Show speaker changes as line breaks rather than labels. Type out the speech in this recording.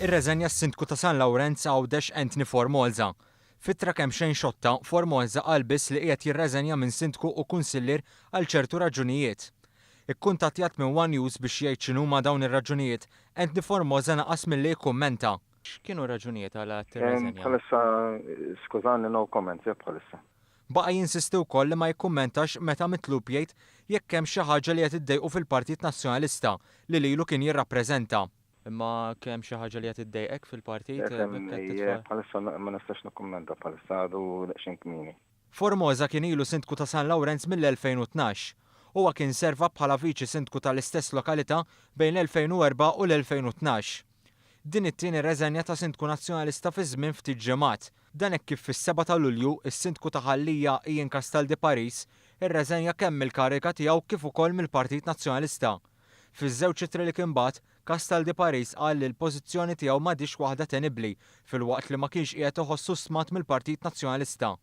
Irreżenja s-Sindku ta' San Lawrenz Għawdex Anthony Formosa. F'ittra kemxejn xotta, Formosa qal biss li qiegħed jirreżenja minn Sindku u Kunsillier għal ċertu raġunijiet. Ikkuntattjat minn one News biex jgħid x'inhuma dawn ir-raġunijiet, Anthony Formosa naqas milli jikkummenta. X'kienu r-raġunijiet għala qed tirreżenja?
Bħalissa, skużani, no comments, eh, bħalissa.
Baqa' jinsisti wkoll li ma jikkummentax meta mitlub jgħid jekk hemmx xi ħaġa li qed iddejqu fil-Partit Nazzjonalista li lilu kien jirrappreżenta. Imma hemm xi ħaġa li qed iddejqek fil-partit?
Bħalissa ma nistax nikkummenta bħalissa għadu daqsxejn kmieni.
Formosa kien ilu Sindku ta' San Lawrenz mill-2012. Huwa kien serva bħala Viċi Sindku tal-istess lokalità bejn l-2004 u l-2012. Din it-tieni reżenja ta' Sindku Nazzjonalista fi żmien ftit ġimgħat. Dan hekk kif fis-sebgħa ta' Lulju, is-Sindku ta' Ħal Lija Ian Castaldi Paris irreżenja kemm mill-kariga tiegħu kif ukoll mill-Partit Nazzjonalista. Fiż-żewġ ittri li kien bagħat, Castaldi Paris qal li l-pożizzjoni tiegħu m'għadhiex waħda tenibbli filwaqt li ma kienx qiegħed iħossu stmat mill-Partit Nazzjonalista.